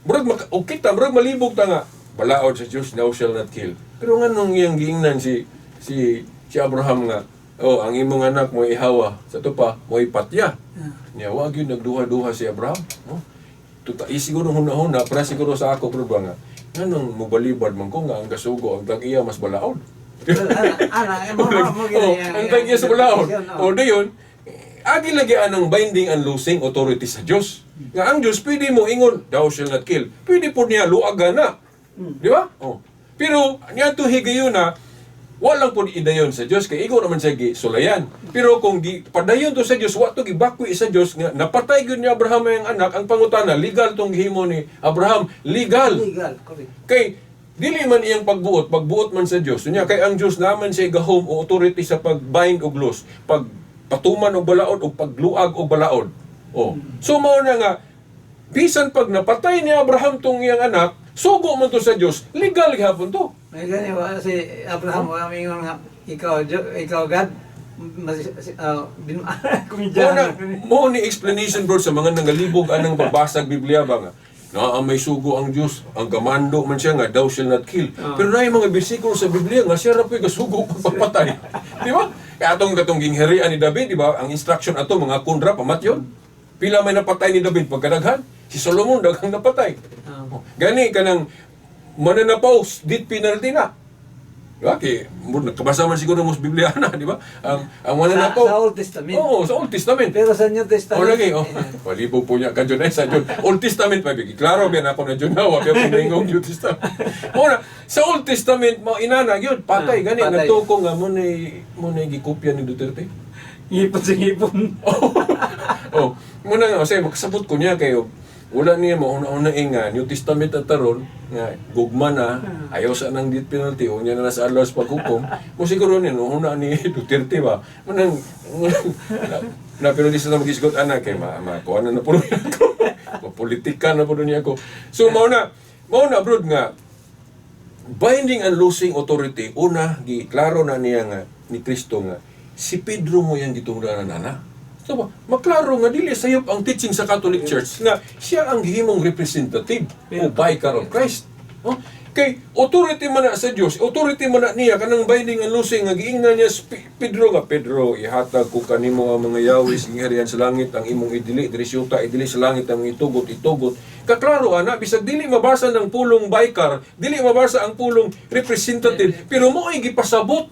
murag okay ta, murag malibog ta nga, balaod sa Dios, thou shall not kill. Pero nga nung iyang giingnan si si si Abraham nga, oh, ang imong anak mo ihawa, sa to pa, mo ipatya. Niya, wag yun, nagduha-duha si Abraham. No? Tuta, siguro huna-huna, para siguro sa ako, bro, ba nga, nganong mobalibad man ko nga ang kasugo, ang tag-iya mas balaod. Ana, mo mo mo Oh, ang tag-iya sa balaod. O dayon, agi lagi anang binding and loosing authority sa Dios. Nga ang Dios pwede mo ingon, thou shall not kill. Pwede po niya luagan na. Di ba? Oh. Pero niadto higayon na walang po idayon sa Dios kay ikaw naman siya sulayan. Pero kung gi padayon to sa Dios, wa to gibakwi sa Dios nga napatay gyud ni Abraham ang anak, ang pangutana legal tong gihimo ni Abraham, legal. Legal, correct. Kay dili man iyang pagbuot, pagbuot man sa Dios. Unya kay ang Dios naman siya gahom o authority sa pagbind og loose, pag patuman og balaod o pagluag og balaod. Oh. So mao na nga bisan pag napatay ni Abraham tong iyang anak, sugo man to sa Dios, legal gihapon to. May gani wa si Abraham wa mingon nga ikaw ikaw God mas bin Mo na, komedyahan. mo ni explanation bro sa mga nangalibog anang pagbasag Biblia ba nga. Na may sugo ang Dios, ang gamando man siya nga thou shall not kill. Pero na yung mga bersikulo sa Biblia nga siya ra po'y gasugo pagpapatay. Di ba? Kaya atong katong gingharian ni David, di ba? Ang instruction ato mga kundra pamatyon. Pila may napatay ni David pagkadaghan? Si Solomon daghang napatay. Oh. Gani kanang mananapaw death penalty na. Di ba? Kay nagkabasa man siguro mo sa Biblia na, di ba? Ang mananapaw. Sa Old Testament. Oo, sa Old Testament. Pero sa New Testament. Oh, lagi, oh. Walibog po niya ka dyan ay sa John. Old Testament pa, bigi. Klaro, biyan ako na John Hawa, pero pinahingong New Testament. Muna, sa Old Testament, mo inana, yun, patay, gani. Patay. Nagtuko nga, mo na gikopya ni Duterte. Ngipon sa ngipon. Oh, muna nga, kasi makasabot ko niya kayo. Wala niya mauna-una eh nga, New Testament at taron, nga, gugma na, ayaw sa nang death penalty, o niya na nasa alas paghukom. Kung siguro niya, una ni Duterte ba, munang, munang, na, pero di sa na mag-isgot, anak, kay ma, ma, kuha na na po niya ako. Mapolitika na po niya ako. So, mauna, bro, nga, binding and loosing authority, una, gi klaro na niya nga, ni Kristo nga, si Pedro mo yang gitungdanan ana. So, ba, maklaro nga dili sayop ang teaching sa Catholic Church nga siya ang gihimong representative o vicar of Christ. Oh, kay authority man na sa Dios, authority man na niya kanang binding and loosing nga giingnan niya si Pedro nga, Pedro, ihatag ko kanimo ang mga yawis gingharian sa langit ang imong idili diri sa yuta, idili sa langit ang itugot itugot. Kaklaro ana, bisag dili mabasa ng pulong vicar, dili mabasa ang pulong representative, pero mo ay gipasabot,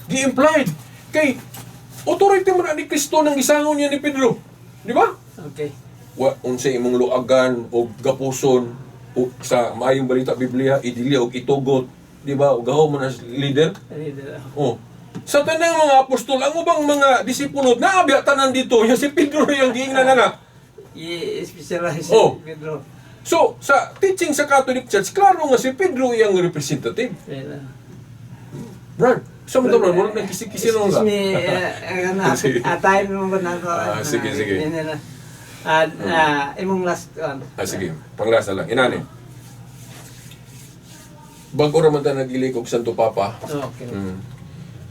gi-implied kay authority man na ni Kristo nang gisangon niya ni Pedro, di ba? Okay. Wa unsay imong luagan o gapuson o sa maayong balita Biblia idili og itugot, di ba? O gaho man as leader. Leader. Oh. Sa tanang mga apostol, ang ubang mga disipulo naabya tanan dito, ya si Pedro yung giingnan na. I-specialize Oh. si Pedro. So, sa teaching sa Catholic Church, klaro nga si Pedro yung representative. Pero, Brad, sa mo Brad, wala nang kisi-kisi nung Excuse ka. me, ano, Sige. time mo ba na to? Sige, sige. Imong last one. Sige, panglasa lang. Inani. Bago raman ta nag-ilik og Santo Papa, Okay.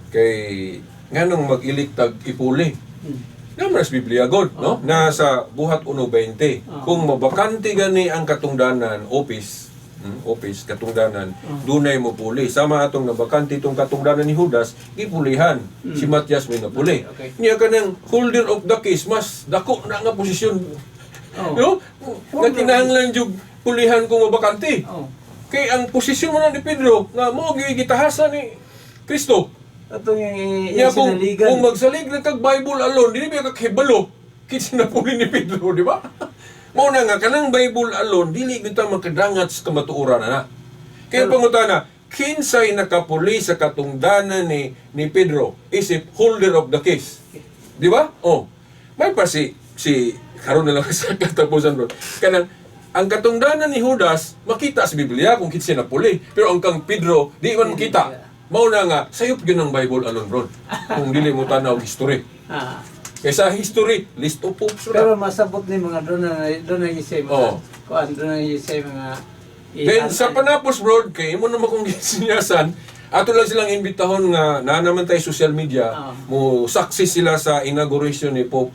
Kay nganong mag-ilik tag ipuli. Naman sa Biblia god, no? Nasa Buhat 1:20. Kung mabakante gani ang katungdanan, office, office katungdanan, dunay mo puli. Sama atong nabakante itong katungdanan ni Judas, gipulihan. Si Matias may napuli. Okay. Niya kanang holder of the keys, mas dako na nga posisyon. Oh. No? Nga kinahanglan jud pulihan kung mabakante. Oh. Kay ang posisyon mo na ni Pedro nga mo gyud gitahasan ni Kristo. Atong yung Nya kung, sinaligan. kung magsalig na kag Bible alone, dili ba ka kahibalo? Kinsa napuli ni Pedro, di ba? Mao na nga kanang Bible alone dili gyud ta makadangat sa kamatuoran na. Kaya pangutana, kinsay nakapuli sa katungdanan ni Pedro isip holder of the case. Di ba? Oh. May pa si si karon na lang sa katapusan, bro. Kanang ang katungdanan ni Judas makita sa Biblia kung kinsay napuli, pero ang kang Pedro di man makita. Mao na nga sayop gyud ang Bible alone, bro. Kung dili mo tan-aw og history. Kaysa history, list of popes ra. Pero masabot ni mga doon na isay mga Oo. kuan, doon na isay mga Then sa panapos, bro, kay imo naman kung gisinyasan, ato lang silang imbitahon nga naa naman tayo social media, Oo. mo saksi sila sa inauguration ni Pope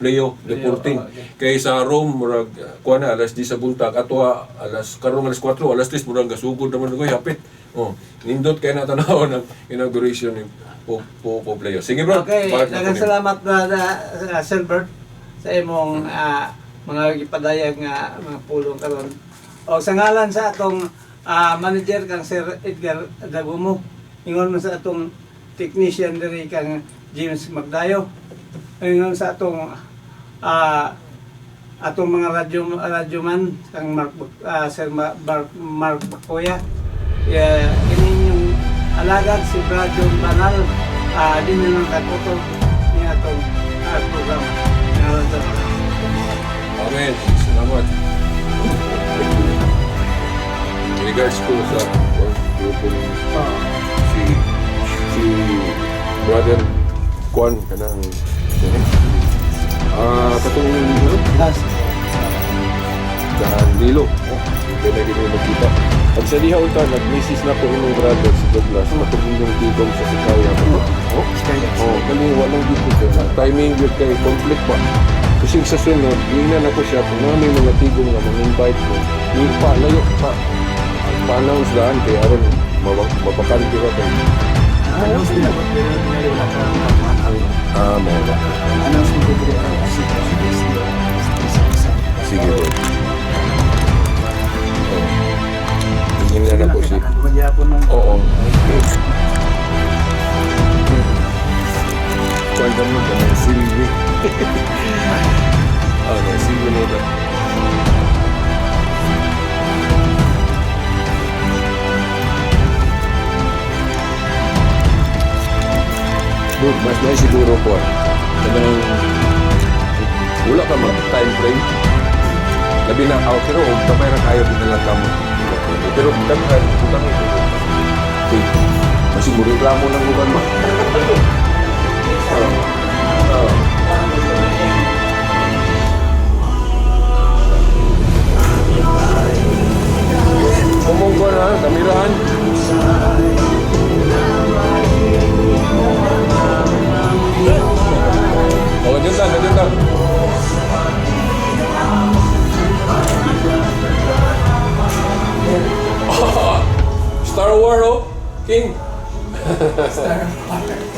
Leo the Leo, 14. oo, okay. Kay sa Rome murag kuan na alas 10 sa buntag ato alas karong alas 4, alas 3 murag gasugod naman ko hapit. Oh, nindot kay na tan-awon ang inauguration ni Pope Leo. Sige, bro. Okay, Balik na ko daghang nimo. salamat na Silbert sa imong mga gipadayag nga mga pulong karon. O sa ngalan sa atong manager kang Sir Edgar Dagumo, ingon man sa atong technician diri kang James Magdayo. Ingon sa atong atong mga radyo man kang Mark Sir Mark Bacoya. Yeah, ini yung alagad si Brad John Banal, din nyo lang kakutob ni atong programa. Ngalan sa Amen. Salamat. Regards ko sa grupo ni si si Brother Kwan kanang katong ano? Last. Danilo. Oh, hindi na gini magkita. Pag sa diha unta, nag-misis na ko imong brother si Douglas, katong inyong tigom sa Sikaya. Oh, Sikaya. Oh, kani walang dito kay timing gyud kay conflict ba. Kasi sa sunod, ingnan ako siya kung na may mga tigom nga mang-invite mo, ni pa layo pa pa-announce daan kay aron mabakante ka kay Announce din ako, pero tingali wala ka ang mo na. Announce mo dito ang si Sige, bro. Oh. Ingnan ako si Magyapon ng Oo. Okay. Kwanta mo ka ng silbi. Ah, silbi mo ba? Dude, mas na siguro ko. Kanang wala ka mag time frame. Labi na ako, pero og kamay ra kayo din na lang kamo. Pero daghan butang ito. Okay. Kasi mo reklamo ng uban ba? Oo. Oo. Kumong ko na, kamirahan. Oh, dyan lang, dyan lang. Star Wars, oh. King. Star Wars.